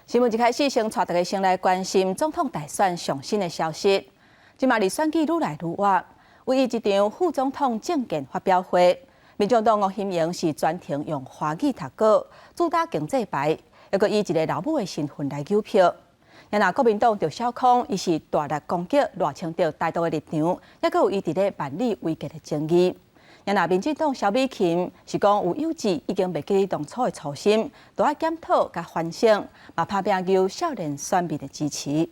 新聞一開始，先帶大家先來關心總統大選上新的消息。這馬離選舉愈來愈倚，唯一一場副總統政見發表會，民眾黨吳欣盈是全程用華語讀稿，主打經濟牌，猶閣以一个老母的身份來誘票。若國民黨趙少康，伊是大力攻擊賴清德台獨的立場，猶閣有伊佇咧萬里違建的爭議。若民進黨蕭美琴是講有幼稚已經袂記得當初的初心，都愛檢討佮反省，嘛拍拚求少年選民的支持。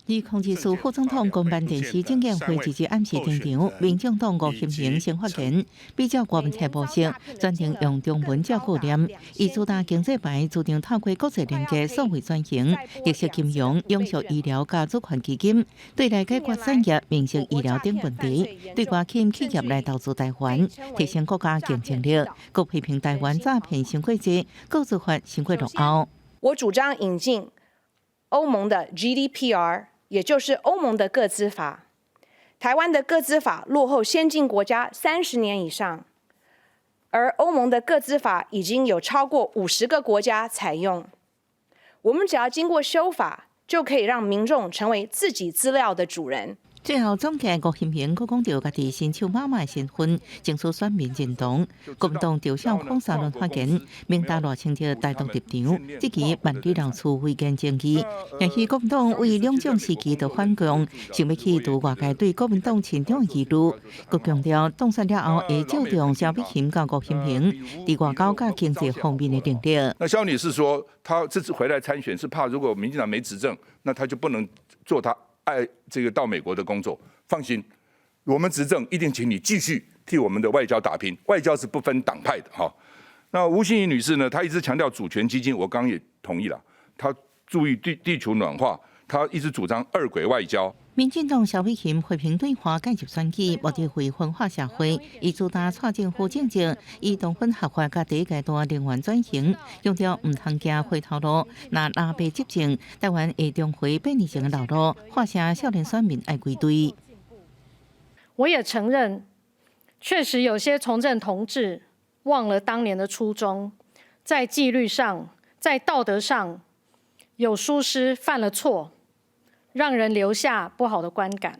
2024副總統公辦電視政見會這日暗時登場，民進黨吳欣盈先發言，比照郭文才模式，全程用中文照顧念，伊主打經濟牌，主張透過國際連結、數位轉型、綠色金融、永續醫療佮主權基金，對來解決產業、民生醫療等問題，對外吸引企業來投資台灣，提升國家競爭力。閣批評台灣詐騙傷過濟，個資法傷過落後。我主張引進歐盟的 GDPR，也就是歐盟的個資法。台灣的個資法落後先進國家30年以上，而歐盟的個資法已經有超過50個國家採用。我們只要經過修法，就可以讓民眾成為自己資料的主人。最後總結，吳欣盈閣講著家己新手媽媽的身份，爭取選民認同。國民黨趙少康三輪發言，明打賴清德台獨立場，質疑萬里老厝違建爭議。也是國民黨為兩蔣時期就反共，想欲去除外界對國民黨親中疑慮。閣強調當選了後會注重蕭美琴佮吳欣盈佇外交佮經濟方面的能力。那蕭女士說，她這次回來參選是怕如果民進黨沒執政，那她就不能做她愛這個到美國的工作。放心，我們執政一定請你繼續替我們的外交打拼。外交是不分黨派的哈。那吳欣盈女士呢？她一直強調主權基金，我剛剛也同意了。她注意地球暖化，她一直主張二軌外交。民進黨蕭美琴和平對話介入選舉，目的為分化社會，伊主打蔡政府政績，以同婚合法佮第一階段能源轉型，強調毋通行回頭路。若藍白執政，台灣會重回8年前的老路，化成少年選民愛歸隊。我也承認，確實有些從政同志忘了當年的初衷，在紀律上、在道德上有疏失，犯了錯，讓人留下不好的觀感。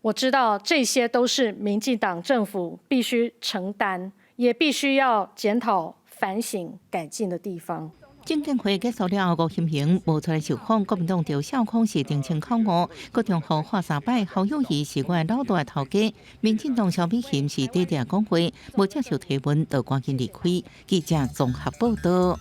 我知道這些都是民進黨政府必須承擔，也必須要檢討、反省、改進的地方。政見會結束了後，吳欣盈無出來受訪，國民黨趙少康是澄清口誤，閣重複喊三擺，侯友宜是我老大頭家。民進黨蕭美琴是低調講話，無接受提問，就趕緊離開。記者綜合報道。